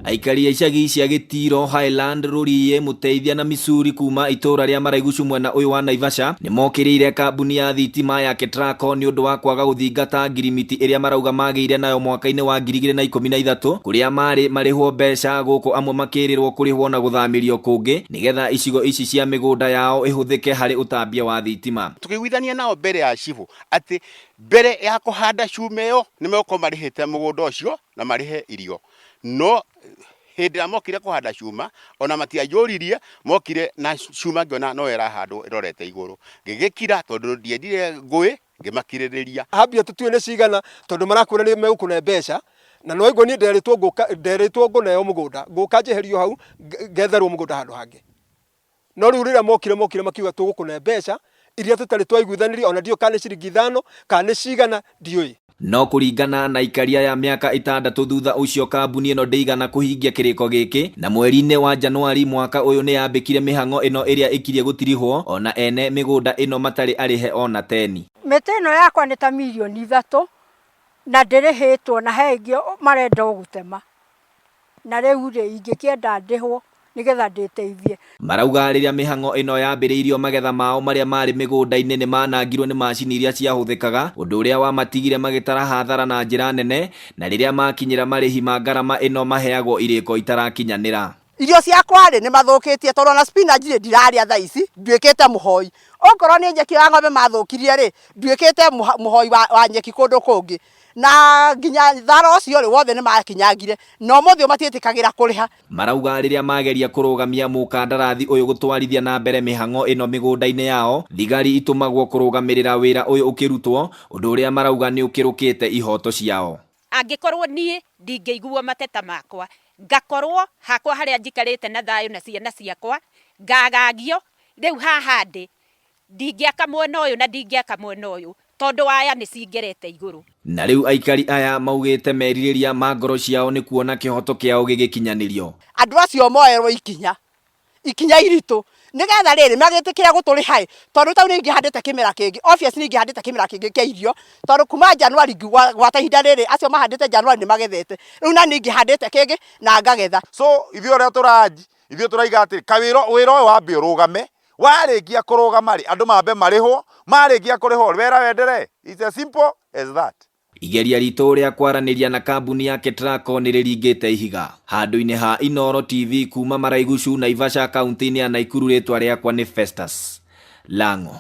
Aikari a icagi cia Gĩtiro, Highland, Rũriĩ, Mũteithia na Missouri kuma itũũra rĩa Maraigucu mwena ũyũ wa Naivasha nĩ mokĩrĩire kambuni ya thitima ya Ketraco nĩ ũndũ wa kwaga gũthingata ngirimiti ĩrĩa marauga magĩire nayo mwaka-inĩ wa 2013 kũrĩa marĩ marĩhwo mbeca gũkũ amwe makĩrĩrwo kũrĩhwo na gũthamĩrio kũngĩ nĩgetha icigo ici cia mĩgũnda yao ĩhũthĩke harĩ ũtambia wa thitima. Tũkĩiguithania nao mbere ya cibũ atĩ mbere ya kũhanda cuma ĩyo nĩ megũkorwo marĩhĩte mũgũnda ũcio na marĩhe irio. No hĩndĩ ĩrĩa mokire kũhanda cuma, ona matianjũririe, mokire na cuma ngĩona no ĩrahandwo ĩrorete igũrũ. Ngĩgĩkira tondũ ndiendire ngũĩ, ngĩmakirĩrĩria. Hambia tũtiũĩ nĩ cigana tondũ marakwĩra nĩ megũkũne mbeca na nĩwaigua niĩ nderĩtwo ngũka nderĩtwo ngũneo mũgũnda ngũka njeherio hau ngetherwo mũgũnda handũ hangĩ. No rĩu rĩrĩa mokire mokire makiuga tũgũkũne mbeca iria tũtarĩ twaiguithanĩria ona ndiũĩ kana nĩ ciringi ithano kana nĩ cigana ndiũĩ. No kũringana na aikari aya mĩaka ĩtandatũ thutha ũcio kambuni ĩno ndĩigana kũhingia kĩrĩko gĩkĩ na mweri-inĩ wa Januari mwaka ũyũ nĩyambĩkire mĩhang'o ĩno ĩrĩa ĩkirie gũtirihwo ona ene mĩgũnda ĩno matarĩ arĩhe ona teni. Mĩtĩ ĩno yakwa nĩ ta mirioni ithatũ na ndĩrĩhĩtwo na he ĩngĩ marenda o gũtema. Na rĩu-rĩ, ingĩkĩenda ndĩhwo nĩgetha ndĩteithie. Marauga rĩrĩa mĩhang'o ĩno yambĩrĩirio magetha mao marĩa marĩ mĩgũnda-inĩ nĩ manangirwo nĩ macini iria ciahũthĩkaga, ũndũ ũrĩa wamatigire magĩtara hathara na njĩra nene, na rĩrĩa makinyĩra marĩhi ma ngarama ĩno maheagwo irĩko itarakinyanĩra. Irio ciakwa-rĩ, nĩ mathũkĩtie tondũ ona spinach rĩ, ndirarĩa thaa ici, nduĩkĩte mũhoi. Okorwo nĩ nyeki ya ng'ombe mathũkirie-rĩ, nduĩkĩte mũhoi wa nyeki kũndũ kũngĩ. Na nginya thara ũcio rĩ, wothe nĩ makinyangire, na ũmũthĩ ũyũ matiĩtĩkagĩra kũrĩha. Marauga rĩrĩa mageria kũrũgamia mũkandarathi ũyũ gũtwarithia na mbere mĩhang'o ĩno mĩgũnda-inĩ yao, thigari itũmagwo kũrũgamĩrĩra wĩra ũyũ ũkĩrutwo, ũndũ ũrĩa marauga nĩũkĩrũkĩte ihoto ciao. Angĩkorwo niĩ ndingĩiguo mateta makwa, ngakorwo hakwa harĩa njikarĩte na thayũ na ciana ciakwa, ngagagio, rĩu haha ndĩ, ndingĩaka mwena ũyũ na ndingĩaka mwena ũyũ, tondũ waya nĩ cingerete igũrũ. Na rĩu aikari aya maugĩte merirĩria ma ngoro ciao nĩ kuona kĩhoto kĩao gĩgĩkinyanĩrio. Andũ acio moerwo ikinya, ikinya iritũ, nĩgetha rĩrĩ, magĩtĩkĩre gũtũrĩha ĩ, tondũ ta rĩu niĩ ingĩhandĩte kĩmera kĩngĩ, obvious niĩ ingĩhandĩte kĩmera kĩngĩ kĩa irio, tondũ kuma January gwata ihinda rĩrĩ, acio mahandĩte January nĩ magethete, rĩu naniĩ ingĩhandĩte kĩngĩ na ngagetha. So ithuĩ ũrĩa tũranji, ithuĩ tũraiga atĩrĩ, kawĩra wĩra ũyũ wambe ũrũgame, warĩkia kũrũgama rĩ, andũ mambe marĩhwo, marĩkia kũrĩhwo wĩra wenderee. It's as simple as that. Igeria ritũ rĩa kwaranĩria na kambuni ya Ketraco nĩ rĩringĩte ihiga. Handũ-inĩ ha Inooro TV kuma Maraigucu, Naivasha, kaunti-inĩ ya Naikuru rĩtwa rĩakwa nĩ Festus Lang'o.